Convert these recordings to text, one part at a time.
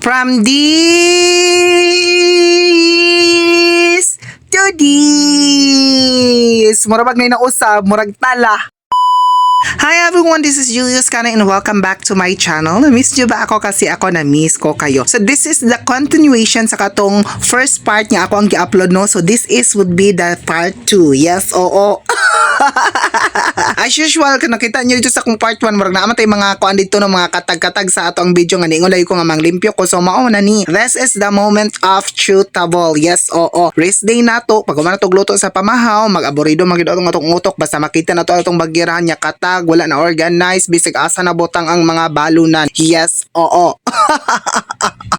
From this to this. Murag na nausab, murag tala. Hi everyone, this is Julius Cana and welcome back to my channel. Na-miss nyo ba ako? Kasi ako, na-miss ko kayo. So this is the continuation sa katong first part nga ako ang gi-upload, no. So this is would be the part 2. Yes, oo. As usual, kung nakita nyo dito sa akong part 1, murag naa man tay mga kuan dito ng mga katag-katag sa ato ang video nga niingon layo ko nga manglimpyo ko. So mao na ni. This is the moment of truthable. Yes, oo. Rest day na to. Pag na luto sa pamahaw, mag-aborido man gyud atong atong utok basta makita na to atong bagyerahan niya katag, wala na organize, bisig asa na butang ang mga balunan. Yes, oo.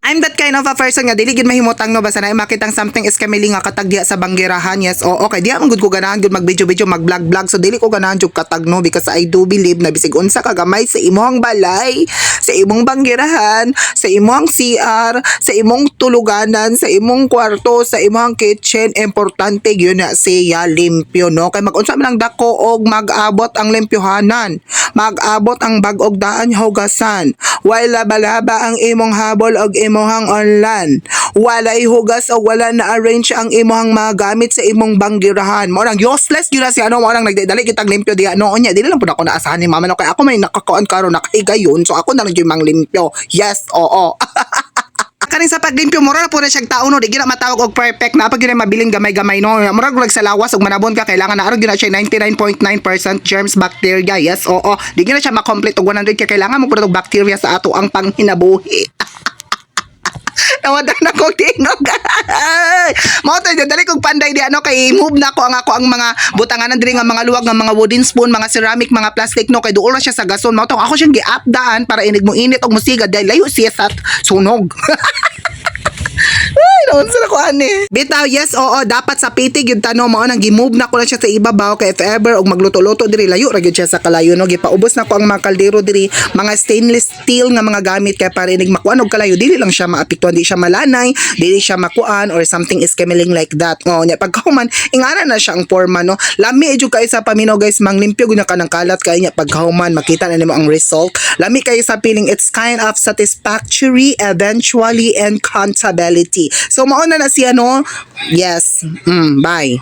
I'm that kind of a person nga dili gid mahimutang, no, basta na makitang something is kamili nga katag diha sa banggerahan. Yes, oo, kay diha man gud ko ganahan gud mag video video, mag vlog vlog, so dili ko ganahan jud katag, no, because I do believe na bisig unsa ka gamay sa imong balay, sa imong banggerahan, sa imong CR, sa imong tuluganan, sa imong kwarto, sa imong kitchen, importante gyud na siya limpyo, no, kay mag-unsa man ang dako og mag-abot ang limpyohanan, mag-abot ang bag-og daan hugasan, way laba-laba ang imong habol og imong online, walay hugas o wala na arrange ang imong mga gamit sa imong banggirahan, mao nang useless gyud na siya, ano. Mao nang nagdali kitag limpyo diha, no. Unya dili lang pud ako naasahan ni mama, no, kay ako may nakakuan karon, nakahigayon, so ako na lang gyud manglimpyo. Yes, oo. Kaning sa paglimpyo, mura na po na siyang tao, no, di gyud na matawag og perfect na pag gyud mabiling gamay-gamay, no. Murag lag sa lawas og manabon ka, kailangan na aron gyud na siya 99.9% germs, bacteria. Yes, oo. Di gyud na siya ma-complete og 100 kay kailangan mo pud og bacteria sa ato ang panghinabuhi. Nawada na kong tingog. Mao to, dali kong panday di ano, kay move na ko ang ako ang mga butanganan diri nga mga luwag nga mga wooden spoon, mga ceramic, mga plastic, no, kay duol na siya sa gason. Mao to ako siyang gi-updaan para inig mo init og musiga dahil layo siya sa sunog. Ay, naon sila ko ani. Bitaw, yes, oo, dapat sa pitig yung tanong, mao nang gi-move na ko na siya sa ibabaw kay if ever og magluto-luto diri, layo ra gyud siya sa kalayo, no. Gipaubos na ko ang mga kaldero diri, mga stainless steel nga mga gamit kay para inig makuan og kalayo, dili lang siya maapektuhan, di siya malanay, dili siya makuan or something is kemiling like that. Oh, nya pagkahuman, ingana na siya ang forma, no. Lami jud kay sa paminaw, guys, manglimpyo gud na ka ng kalat kay nya pagkahuman makita na nimo ang result. Lami kay sa feeling, it's kind of satisfactory eventually and accountability. So mao na na siya, no. Yes. Bye.